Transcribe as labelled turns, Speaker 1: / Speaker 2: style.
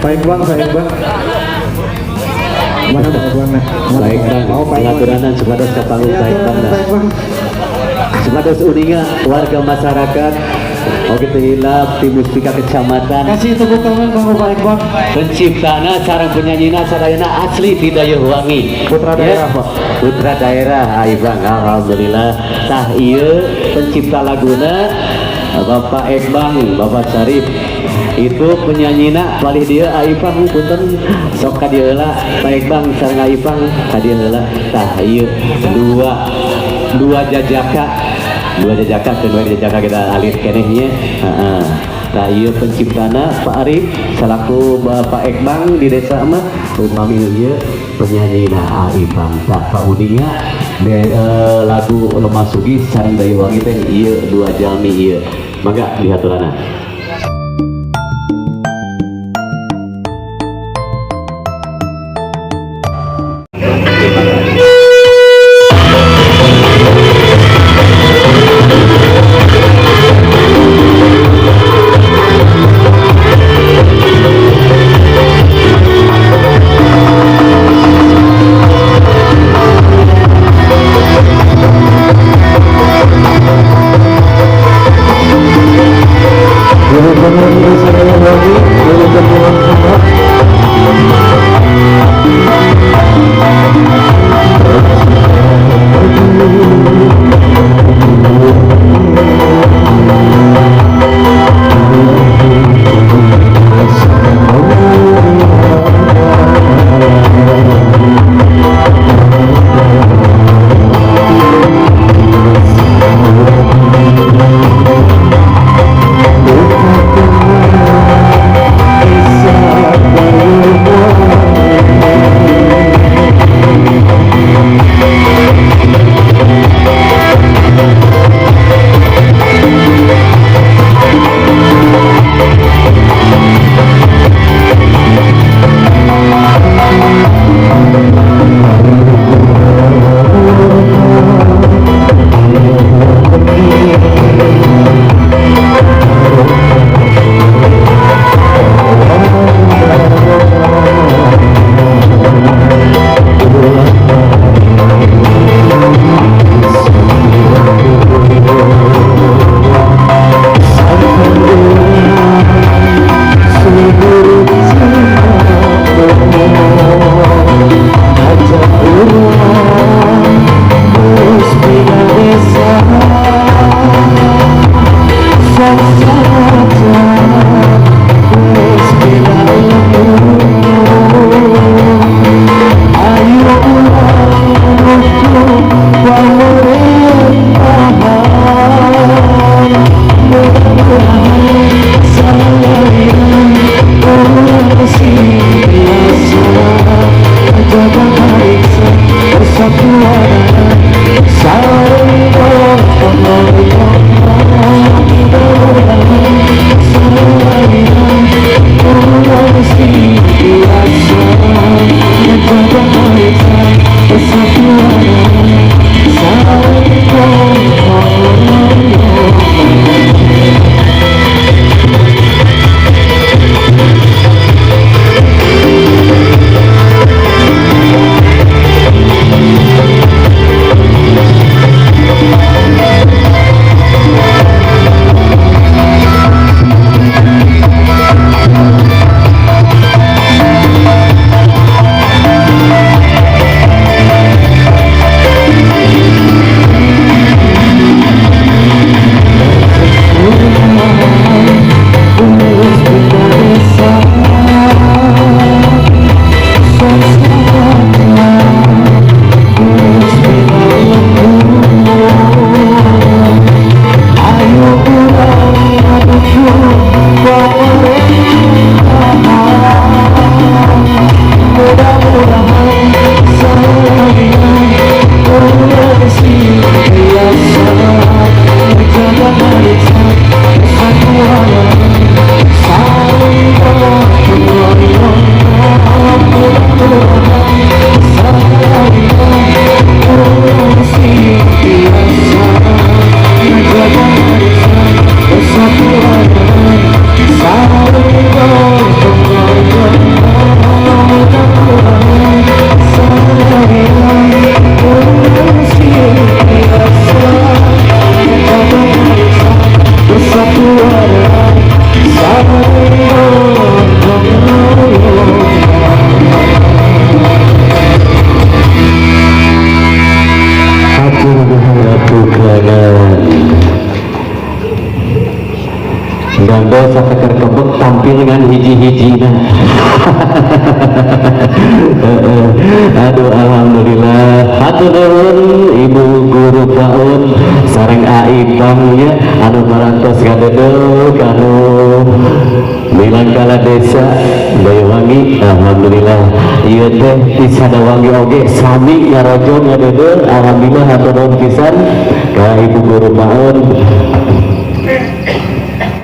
Speaker 1: Pak Iqbal, Pak Iqbal. Mana Pak Iqbal nih?
Speaker 2: Pak Iqbal,
Speaker 1: Oh, Pak Iqbal.
Speaker 2: Haturanan supados ka panggung Pak Iqbal.
Speaker 1: Pak Iqbal.
Speaker 2: Supados uninga warga masyarakat. Oke, hilap di Muspika Kecamatan.
Speaker 1: Kasih tepuk tangan kanggo Pak Iqbal.
Speaker 2: Penciptana sareng penyanyina sadayana asli di Dayeuhwangi.
Speaker 1: Putra daerah,
Speaker 2: Ya.
Speaker 1: Pak.
Speaker 2: Putra daerah, ai Bang, alhamdulillah. Tah ieu pencipta laguna Bapak Ekbang, Bapak Sarip. Itu penyanyina palih dia Aipang, punten, sok ka dieu heula Pak Ekbang sareng Aipang ka dieu heula. Tah ieu dua dua jajaka, dua jajaka, kedua jajaka kita alit keneh nya, heeh. Tah ieu penciptana Pak Arif selaku Bapak Ekbang di desa mah, upami ieu penyanyina Aipang. Tah pauninga lagu Lemah Sugih sareng Dayeuhwangi teh ieu dua jalmi ieu. Mangga dihaturana. Gandol sateker kebek tampil dengan hiji-hijina. Aduh, alhamdulillah, hatur nuhun Ibu Guru PAUD sareng A Ipang nya, anu parantos ngadeudeuh kanu Milangkala Desa Bayawangi. Alhamdulillah, ieu teh ti Sadawangi oge sami ngarojong ngadeudeuh. Alhamdulillah, hatur nuhun pisan ka Ibu Guru PAUD.